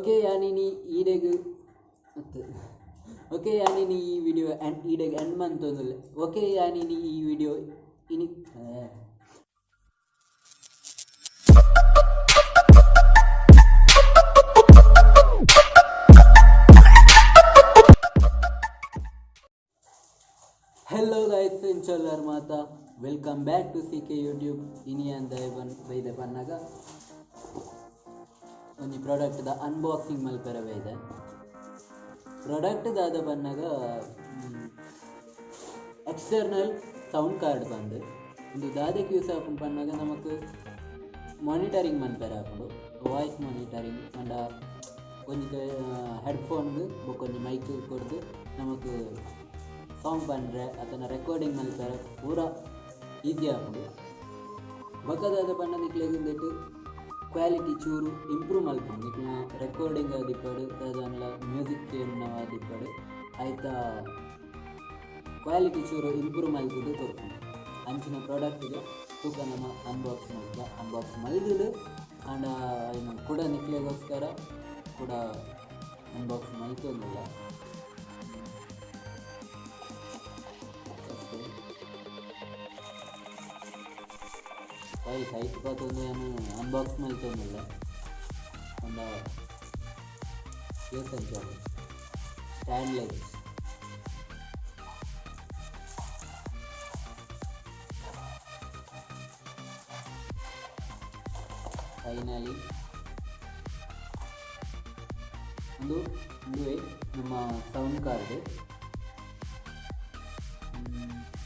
Okay, ಯಾನಿನಿ ಈಡೆಗ್ okay, ಯಾನಿನಿ ಈ video ಈಡೆಗ್ and ಮಂತೊಂದುಲ್ಲೆ. Okay, ಯಾನಿನಿ ಈ video ಇನಿ. ಹೆಲೋ ಗೈಸ್, ಎಂಚ ಉಲ್ಲರ್ ಮಾತ? Welcome back to C K YouTube. ಇನಿ ಅಂದ ಬೈದೆ ಪನ್ನಗ ಒಂಜಿ ಪ್ರಾಡಕ್ಟ್ದ ಅನ್ಬಾಕ್ಸಿಂಗ್ ಮಲ್ಪೆರೆ ಬೈದೆ. ಪ್ರಾಡಕ್ಟ್ ದಾದ ಪನ್ನಗ ಎಕ್ಸ್ಟರ್ನಲ್ ಸೌಂಡ್ ಕಾರ್ಡ್ ಬಂದು. ಉಂದು ದಾದಕ್ಕೆ ಯೂಸ್ ಆಪುಂಡು ಪನ್ನಗ, ನಮಕ್ ಮಾನಿಟರಿಂಗ್ ಮನ್ಪೆರೆ ಆಪುಂಡು. ವಾಯ್ಸ್ ಮಾನಿಟರಿಂಗ್ ಪಂಡ ಒಂಜಿ ಹೆಡ್ಫೋನ್ಗ್ ಬೊಕ್ಕ ಒಂಜಿ ಮೈಕ್ ಕೊರ್ದು ನಮಕ್ ಸಾಂಗ್ ಪಂಡ್ರೆ ಅತನ ರೆಕಾರ್ಡಿಂಗ್ ಮಲ್ಪೆರೆ ಪೂರ ಈಸಿ ಆಪುಂಡು. ಬೊಕ್ಕ ದಾದ ಪಂಡ, ನಿಕ್ಲೆಗ್ ಉಂದೆಟ್ ಕ್ವಾಲಿಟಿ ಚೂರು ಇಂಪ್ರೂವ್ ಮಲ್ಪುಂಡು. ನಿಕ್ಲೆನ ರೆಕಾರ್ಡಿಂಗ್ ಆದಿಪ್ಪಡ್, ದಾದಾಂಡಲ ಮ್ಯೂಸಿಕ್ ಕೇನುನವು ಆದಿಪ್ಪಡ್, ಐತ ಕ್ವಾಲಿಟಿ ಚೂರು ಇಂಪ್ರೂವ್ ಮಲ್ತುದು ಕೊರ್ಪುಂಡು. ಅಂಚಿನ ಪ್ರಾಡಕ್ಟ್ಗೆ ತೂಕ ನಮ ಅನ್ಬಾಕ್ಸ್ ಮಲ್ತ. ಅನ್ಬಾಕ್ಸ್ ಮಲ್ದುಡು ಆಂಡ ಐನ ಕುಡ ನಿಕ್ಲೆಗೋಸ್ಕರ ಕುಡ ಅನ್ಬಾಕ್ಸ್ ಮಲ್ತೊಂದುಲ್ಲ. ಫೈಲ್ ಸೈಟ್ ಪತೊಂದು ಯಾನ್ ಅನ್ಬಾಕ್ಸ್ ಮಲ್ತೊಂದುಲ್ಲೆ. ಪಂಡ ಕೇಸ್ ಅಂಚ ಸ್ಟ್ಯಾಂಡ್ ಲೈಟ್. ಫೈನಲಿ ಒಂದು ಉಂದುವೇ ನಮ್ಮ sound card,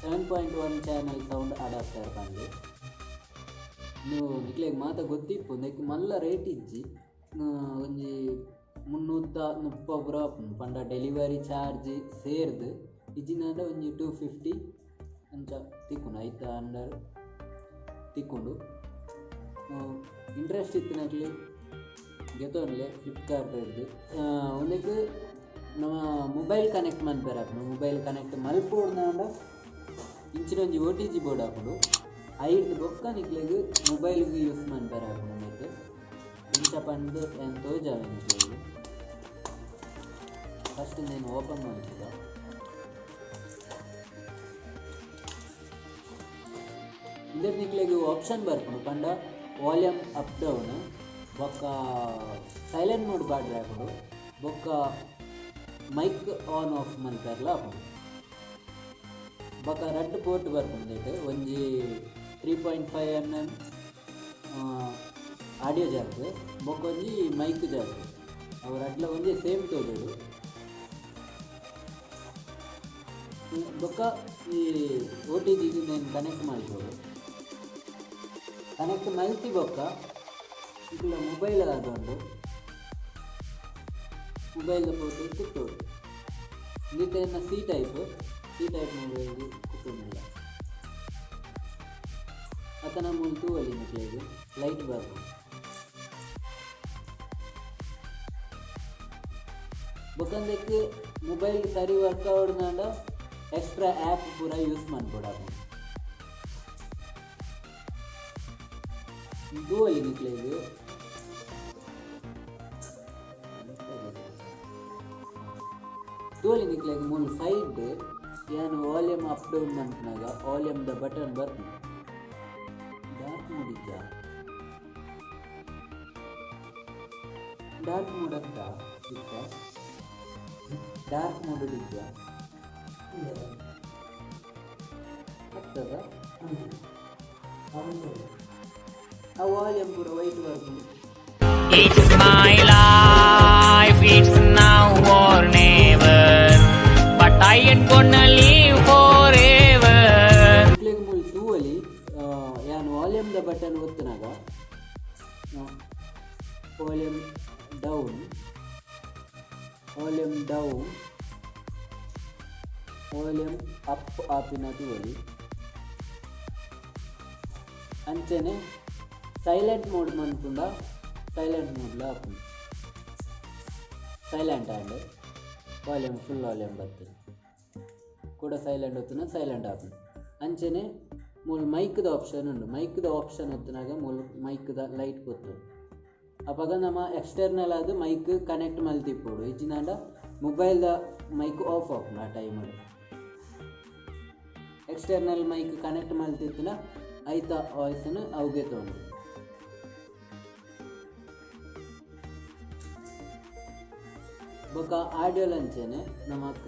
7.1 channel sound adapter ಪಂದ್. ನೀವು ನಿಕ್ಲೆಗ್ ಮಾತ ಗೊತ್ತಿಪ್ಪು. ನೆಕ್ ಮಲ್ಲ ರೇಟ್ ಇಜ್ಜಿ, ಒಂಜಿ 330 ಪೂರ ಆಪುಂಡು. ಪಂಡ ಡೆಲಿವರಿ ಚಾರ್ಜ್ ಸೇರ್ದ್ ಇಜ್ಜಿನಾಂಡ ಒಂಜಿ 250 ಅಂಚ ತಿಕ್ಕುಂಡು. ಐತ ಅಂಡರ್ ತಿಕ್ಕುಂಡು. ಇಂಟ್ರೆಸ್ಟ್ ಇತ್ತಿನಕ್ಲು ಗೆತೊನ್ಲೆ ಫ್ಲಿಪ್ಕಾರ್ಟ್ ಡ್ದ್. ಉಂದೆಕ್ ನಮ ಮೊಬೈಲ್ ಕನೆಕ್ಟ್ ಮನ್ಪೆರೆ ಆಪುಂಡು. ಮೊಬೈಲ್ ಕನೆಕ್ಟ್ ಮಲ್ಪೊಡ್ಂದಾಂಡ ಇಂಚಿನ ಒಂಜಿ ಓಟಿಜಿ ಬೋರ್ಡ್ ಆಪುಂಡು. ಐಡ್ದ್ ಬೊಕ್ಕ ನಿಕ್ಲೆಗ್ ಮೊಬೈಲ್ಗ್ ಯೂಸ್ ಮನ್ಪೆರೆ ಆಪುಂಡು. ಉಂದೆಕ್ ಇಂಚ ಪಂದ್ ಯಾನ್ ತೋಜಾವೆ ನಿಕ್ಲೆಗ್. ಫಸ್ಟ್ ಉಂದೆನ್ ಓಪನ್ ಮಲ್ಪುಗ. ಇಂದೆಟ್ ನಿಕ್ಲೆಗ್ ಆಪ್ಷನ್ ಬರ್ಪುಂಡು. ಪಂಡ ವಾಲ್ಯೂಮ್ ಅಪ್ ಡೌನ್, ಬೊಕ್ಕ ಸೈಲೆಂಟ್ ಮೋಡ್ ಪಾಡ್ರೆ ಆಪುಂಡು, ಬೊಕ್ಕ ಮೈಕ್ ಆನ್ ಆಫ್ ಮನ್ಪೆರೆಲ ಆಪುಂಡು. ಬೊಕ್ಕ ರಡ್ಡ್ ಪೋರ್ಟ್ ಬರ್ಪುಂಡು ಇಂದೆಟ್. ಒಂಜಿ 3.5 mm audio jack, ಬೊಕ್ಕ ಒಂಜಿ ಮೈಕ್ ಜಾಕ್. ಅವು ರಡ್ಡ್ಲ ಒಂಜಿ ಸೇಮ್ ತೋಜೊಡು. ಬೊಕ್ಕ ಈ ಓಟಿಜಿ ಉಂದೆನ್ ಕನೆಕ್ಟ್ ಮಲ್ಪೊಡು. ಕನೆಕ್ಟ್ ಮಲ್ತಿ ಬೊಕ್ಕ ನಿಕುಲ್ನ ಮೊಬೈಲ್ ಆದುಂಡು, ಮೊಬೈಲ್ದ ಪೋರ್ಟ್ ಕುತ್ತೊಡು. ಉಂದೆತ ಎನ್ನ ಸಿ ಟೈಪ್ ಮೊಬೈಲ್ ಕುತ್ತೊಂದುಲ್ಲ. ಅತನ ಮೂಲು ತೂವೊಲಿ, ನಿಕ್ಲೆಗ್ ಲೈಟ್ ಬರ್ಪುಂಡು. ಬೊಕ್ಕ ಉಂದೆಕ್ ಮೊಬೈಲ್ ಸರಿ ವರ್ಕ್ ಆವೊಡುಂದಾಂಡ ಎಕ್ಸ್ಟ್ರಾ ಆ್ಯಪ್ ಪೂರ ಯೂಸ್ ಮನ್ಪೊಡಾಪುಂಡು. ತೂವೊಲಿ ನಿಕ್ಲೆಗ್. ತೂವೊಲಿ ನಿಕ್ಲೆಗ್, ಮೂಲು ಸೈಡ್ ಯಾನ್ ವಾಲ್ಯೂಮ್ ಅಪ್ ಡೌನ್ ಮನ್ಪುನಗ ವಾಲ್ಯೂಮ್ ದ ಬಟನ್ ಬರ್ಪುಂಡು. ಡಾರ್ಕ್ ಮೋಡ್ ಇಜ್ಜಾ? ಡಾರ್ಕ್ ಮೋಡ್ ಅತ್ತ ಇತ್ತ? ಡಾರ್ಕ್ ಮೋಡ್ ಇಜ್ಜಾ? ಆಗ್ತದ. ಆ ವಾಲ್ಯೂಮ್ ಪೂರ ವೈಟ್ ಬರ್ಪುಂಡು. It's my life, it's now or never. But I ain't gonna live forever. ನಿಕ್ಲೆಗ್ ಮೂಲು ತೂವೊಲಿ, ಯಾನ್ ವಾಲ್ಯೂಮ್ ದ ಬಟನ್ ಒತ್ತುನಗ volume down, volume down, volume up ಆಪಿನ ತೂವೊಲಿ. ಅಂಚನೆ ಸೈಲೆಂಟ್ ಮೋಡ್ ಮನ್ಪುಂಡ ಸೈಲೆಂಟ್ ಮೋಡ್ಲ ಆಪುಂಡು. ಸೈಲೆಂಟ್ ಆಂಡ್, ವಾಲ್ಯೂಮ್ ಫುಲ್ ವಾಲ್ಯೂಮ್ ಬರ್ತದೆ. ಕೂಡ ಸೈಲೆಂಟ್ ಒತ್ತುನ ಸೈಲೆಂಟ್ ಆಪುಂಡು. ಅಂಚನೆ ಮೂಲು ಮೈಕ್ದ ಆಪ್ಷನ್ ಉಂಡು. ಮೈಕ್ದ ಆಪ್ಷನ್ ಒತ್ತುನಾಗ ಮೂಲು ಮೈಕ್ದ ಲೈಟ್ ಪೊತ್ತುಂಡು. ಅಪಗ ನಮ ಎಕ್ಸ್ಟರ್ನಲ್ ಆದ್ ಮೈಕ್ ಕನೆಕ್ಟ್ ಮಲ್ತಿಪ್ಪೊಡು. ಇಜ್ಜಿನಾಂಡ ಮೊಬೈಲ್ ದ ಮೈಕ್ ಆಫ್ ಆಪುಂಡು ಆ ಟೈಮ್. ಎಕ್ಸ್ಟರ್ನಲ್ ಮೈಕ್ ಕನೆಕ್ಟ್ ಮಲ್ತಿತ್ತಿನ ಐತ ವಾಯ್ಸ್ ನು ಅವು ಗೆತೊಂಡು. ಬೊಕ ಆಡಿಯೋ ಲಂಚನೆ ನಮಕ್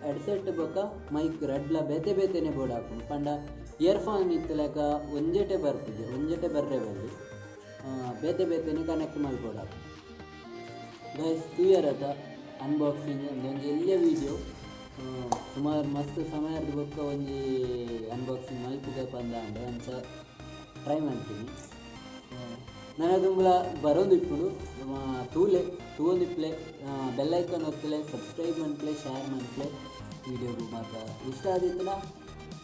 ಹೆಡ್ಸೆಟ್ ಬೊಕ ಮೈಕ್ ರಡ್ಲ ಬೇತೆ ಬೇತೆನೆ ಬೋರ್ಡ್ ಆಪುಂಡು. ಪಂಡ ಇಯರ್ಫೋನ್ ಇತ್ತಲಕ ಒಂಜೆಟೆ ಬರ್ಪುಜಿ, ಒಂಜೆಟೆ ಬರ್ರೆ ಬಲ್ಲಿ, ಬೇತೆ ಬೇತೆನೆ ಕನೆಕ್ಟ್ ಮಲ್ಪೊಡಾಪುಂಡು. ಗೈಸ್ ತೂಯರತ ಅನ್ಬಾಕ್ಸಿಂಗ್ ಒಂಜಿ ಎಲ್ಯ ವಿಡಿಯೋ, ಸುಮಾರು ಮಸ್ತ್ ಸಮಯದ ಬೊಕ್ಕ ಒಂಜಿ ಅನ್ಬಾಕ್ಸಿಂಗ್ ಮಲ್ಪುಗ ಪಂದಾಂಡ್ ಅಂಚ ಟ್ರೈ ಮಾಡ್ತೀನಿ. ನನ್ನ ದುಂಬುಲ ಬರೋಂದಿಪ್ಪುಂಡು ತೂಲೆ ತೂವೊಂದಿಪ್ಲೆ, ಬೆಲ್ ಐಕಾನ್ ಒತ್ತುಲೆ, ಸಬ್ಸ್ಕ್ರೈಬ್ ಮನ್ಪ್ಲೆ, ಶೇರ್ ಮನ್ಪ್ಲೆ. ವಿಡಿಯೋಗು ಮಾತ ಇಷ್ಟ ಆದಿತ್ತಲ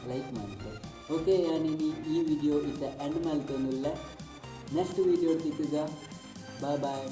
ಲೈಕ್ ಮನ್ಪ್ಲೆ. ಓಕೆ, ಯಾನಿನಿ ಈ ವಿಡಿಯೋ ಇತ್ತ ಎಂಡ್ ಮಲ್ತೊಂದುಲ್ಲೆ. ನೆಕ್ಸ್ಟ್ ವಿಡಿಯೋ ತಿಕ್ಕುಗ. Bye boy.